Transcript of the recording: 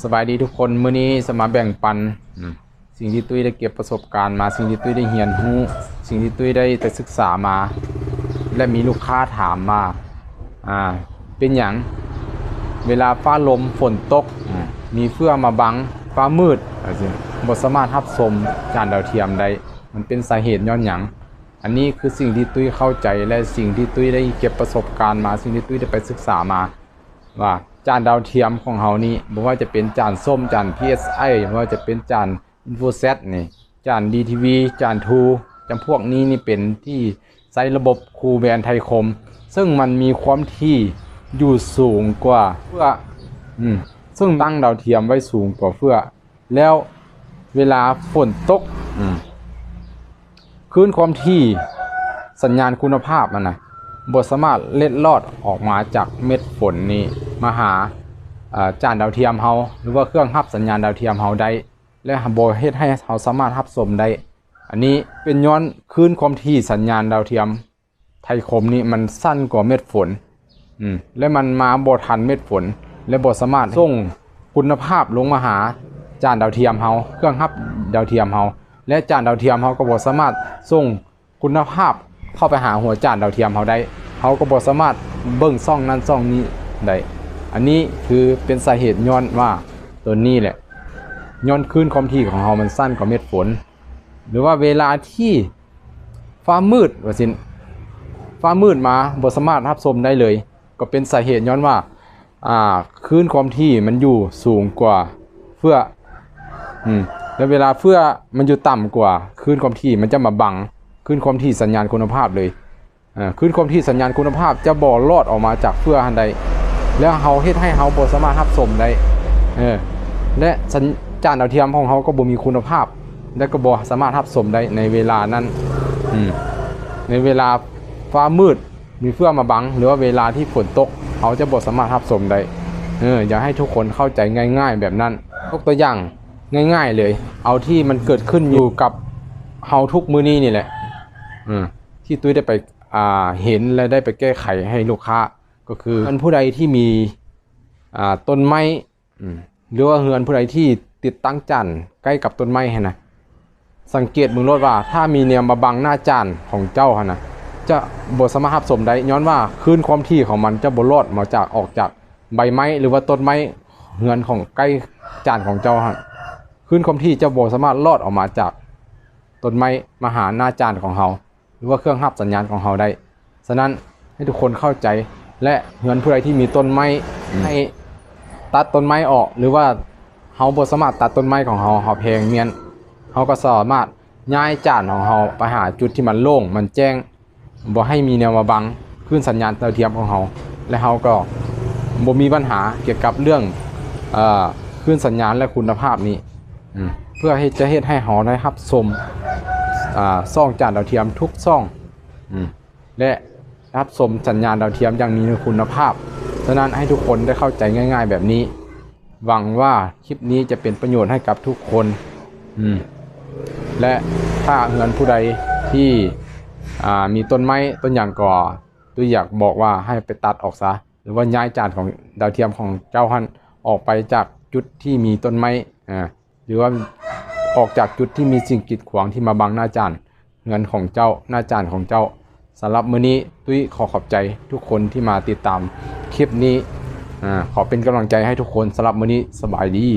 ສະບາຍດີທຸກຄົນ, ມື້ນີ້ຈະມາແບ່ງປັນ ອືມ ສິ່ງທີ່ຕຸ້ຍໄດ້ເກັບປະສົບການມາ, ສິ່ງທີ່ຕຸ້ຍໄດ້ຮຽນຮູ້, ສິ່ງທີ່ຕຸ້ຍໄດ້ໄປສຶກສາມາ ແລະ ມີລູກຄ້າຖາມມາ ອ່າ ເປັນຫຍັງເວລາຟ້າລົມຝົນຕົກ ອາ ມີເຝື້ອງມາບັງ, ຟ້າມືດ ຈັ່ງຊີ້ ບໍ່ສາມາດຮັບຊົມຈານດາວທຽມໄດ້. ມັນເປັນສາເຫດຍ້ອນຫຍັງ? ອັນນີ້ຄືສິ່ງທີ່ຕຸ້ຍເຂົ້າໃຈ ແລະ ສິ່ງທີ່ຕຸ້ຍໄດ້ເກັບປະສົບການມາ, ສິ່ງທີ່ຕຸ້ຍໄດ້ໄປສຶກສາມາ ວ່າຈານດາວທຽມຂອງເຮົານີ້ ບໍ່ວ່າຈະເປັນຈານສົ້ມ, ຈານ PSI, ບໍ່ວ່າຈະເປັນຈານ InfoSat ນີ້, ຈານ DTV, ຈານ True, ຈຳພວກນີ້ນີ້ເປັນທີ່ໃຊ້ລະບົບ Cool Band Thaicom, ເຊິ່ງມັນມີຄວາມຖີ່ຢູ່ສູງກວ່າເຝື້ອງ ອືມ ເຊິ່ງຕັ້ງດາວທຽມໄວ້ສູງກວ່າເຝື້ອງ ແລ້ວເວລາຝົນຕົກ ອືມ ຄື້ນຄວາມຖີ່ສັນຍານຄຸນນະພາບຫັ້ນນະ ບໍ່ສາມາດເລັດລອດອອກມາຈາກເມັດຝົນນີ້ມາຫາ ເອີ ຈານດາວທຽມເຮົາ ຫຼືວ່າເຄື່ອງຮັບສັນຍານດາວທຽມເຮົາໄດ້ ແລະ ບໍ່ເຮັດໃຫ້ເຮົາສາມາດຮັບຊົມໄດ້. ອັນນີ້ເປັນຍ້ອນຄື້ນຄວາມຖີ່ສັນຍານດາວທຽມ Thaicom ນີ້ມັນສັ້ນກວ່າເມັດຝົນ ອືມ ແລະ ມັນມາບໍ່ທັນເມັດຝົນ ແລະ ບໍ່ສາມາດສົ່ງຄຸນນະພາບລົງມາຫາຈານດາວທຽມເຮົາ, ເຄື່ອງຮັບດາວທຽມເຮົາ ແລະ ຈານດາວທຽມເຮົາກໍບໍ່ສາມາດສົ່ງຄຸນນະພາບເຂົ້າໄປຫາຫົວຈານດາວທຽມເຮົາໄດ້. ເຮົາກໍບໍ່ສາມາດເບິ່ງຊ່ອງນັ້ນຊ່ອງນີ້ໄດ້. ອັນນີ້ຄືເປັນສາເຫດຍ້ອນວ່າຕົວນີ້ແຫຼະ, ຍ້ອນຄື້ນຄວາມຖີ່ຂອງເຮົາມັນສັ້ນກວ່າເມັດຝົນ ຫຼືວ່າເວລາທີ່ຟ້າມືດວ່າຊັ້ນ, ຟ້າມືດມາບໍ່ສາມາດຮັບຊົມໄດ້ເລີຍ ກໍເປັນສາເຫດຍ້ອນວ່າ ອ່າ ຄື້ນຄວາມຖີ່ມັນຢູ່ສູງກວ່າເຝື້ອງ ອືມ ແລະ ເວລາເຝື້ອງມັນຢູ່ຕ່ຳກວ່າ ຄື້ນຄວາມຖີ່ມັນຈະມາບັງຄື້ນຄວາມຖີ່ສັນຍານຄຸນນະພາບເລີຍ. ອ່າ ຄື້ນຄວາມຖີ່ສັນຍານຄຸນນະພາບຈະບໍ່ລອດອອກມາຈາກເຝື້ອງຫັ້ນໄດ້ ແລ້ວເຮົາເຮັດໃຫ້ເຮົາບໍ່ສາມາດຮັບຊົມໄດ້ ເອີ ແລະ ສັນ ຈານດາວທຽມຂອງເຮົາກໍບໍ່ມີຄຸນນະພາບ ແລະ ກໍບໍ່ສາມາດຮັບຊົມໄດ້ໃນເວລານັ້ນ ອືມ ໃນເວລາຟ້າມືດ ມີເຝື້ອງມາບັງ ຫຼືວ່າເວລາທີ່ຝົນຕົກ ເຮົາຈະບໍ່ສາມາດຮັບຊົມໄດ້. ເອີ ຢາກໃຫ້ທຸກຄົນເຂົ້າໃຈງ່າຍໆແບບນັ້ນ. ຍົກຕົວຢ່າງງ່າຍໆເລີຍ, ເອົາທີ່ມັນເກີດຂຶ້ນຢູ່ກັບເຮົາທຸກມື້ນີ້ນີ້ແຫຼະ ເອີ ທີ່ຕຸ້ຍໄດ້ໄປ ອ່າ ເຫັນ ແລະ ໄດ້ໄປແກ້ໄຂໃຫ້ລູກຄ້າ ກໍຄື ອັນຜູ້ໃດທີ່ມີ ອ່າ ຕົ້ນໄມ້ ອືມ ຫຼືວ່າເຮືອນຜູ້ໃດທີ່ຕິດຕັ້ງຈານໃກ້ກັບຕົ້ນໄມ້ຫັ້ນນະ, ສັງເກດເບິ່ງໂລດວ່າ ຖ້າມີແນວມາບັງໜ້າຈານຂອງເຈົ້າຫັ້ນນະ ຈະບໍ່ສາມາດຮັບຊົມໄດ້ ຍ້ອນວ່າຄື້ນຄວາມຖີ່ຂອງມັນຈະບໍ່ລອດມາຈາກ ອອກຈາກໃບໄມ້ ຫຼືວ່າຕົ້ນໄມ້ເຮືອນຂອງໃກ້ຈານຂອງເຈົ້າຫັ້ນ. ຄື້ນຄວາມຖີ່ຈະບໍ່ສາມາດລອດອອກມາຈາກຕົ້ນໄມ້ມາຫາໜ້າຈານຂອງເຮົາ ຫຼືວ່າເຄື່ອງຮັບສັນຍານຂອງເຮົາໄດ້. ສະນັ້ນ ໃຫ້ທຸກຄົນເຂົ້າໃຈ ແລະ ເຮືອນຜູ້ໃດທີ່ມີຕົ້ນໄມ້ ອືມ ໃຫ້ຕັດຕົ້ນໄມ້ອອກ ຫຼືວ່າເຮົາບໍ່ສາມາດຕັດຕົ້ນໄມ້ຂອງເຮົາ ເຮົາແພງມ້ຽນ ເຮົາກໍສາມາດຍ້າຍຈານຂອງເຮົາໄປຫາຈຸດທີ່ມັນໂລ່ງ ມັນແຈ້ງ ບໍ່ໃຫ້ມີແນວມາບັງຄື້ນສັນຍານດາວທຽມຂອງເຮົາ ແລະ ເຮົາກໍບໍ່ມີບັນຫາກ່ຽວກັບເລື່ອງ ເອີ ຄື້ນສັນຍານ ແລະ ຄຸນນະພາບນີ້ ອືມ ເພື່ອເຮັດ ຈະເຮັດໃຫ້ເຮົາໄດ້ຮັບຊົມ ອ່າ ຊ່ອງຈານດາວທຽມທຸກຊ່ອງ ອືມ ແລະ ຮັບຊົມສັນຍານດາວທຽມຢ່າງມີຄຸນນະພາບ. ສະນັ້ນ ໃຫ້ທຸກຄົນໄດ້ເຂົ້າໃຈງ່າຍໆແບບນີ້. ຫວັງວ່າຄລິບນີ້ຈະເປັນປະໂຫຍດໃຫ້ກັບທຸກຄົນ ອືມ ແລະ ຖ້າເຮືອນຜູ້ໃດທີ່ ອ່າ ມີຕົ້ນໄມ້ຕົ້ນຫຍັງ ກໍຕຸ້ຍຢາກບອກວ່າໃຫ້ໄປຕັດອອກຊະ ຫຼືວ່າຍ້າຍຈານຂອງດາວທຽມຂອງເຈົ້າຫັ້ນອອກໄປຈາກຈຸດທີ່ມີຕົ້ນໄມ້ ອາ ຫຼືວ່າອອກຈາກຈຸດທີ່ມີສິ່ງກີດຂວາງທີ່ມາບັງໜ້າຈານເຮືອນຂອງເຈົ້າ, ໜ້າຈານຂອງເຈົ້າ. ສຳລັບມື້ນີ້ ຕຸ້ຍຂໍຂອບໃຈທຸກຄົນທີ່ມາຕິດຕາມຄລິບນີ້. ອາ ຂໍເປັນກຳລັງໃຈໃຫ້ທຸກຄົນ. ສຳລັບມື້ນີ້ ສະບາຍດີ.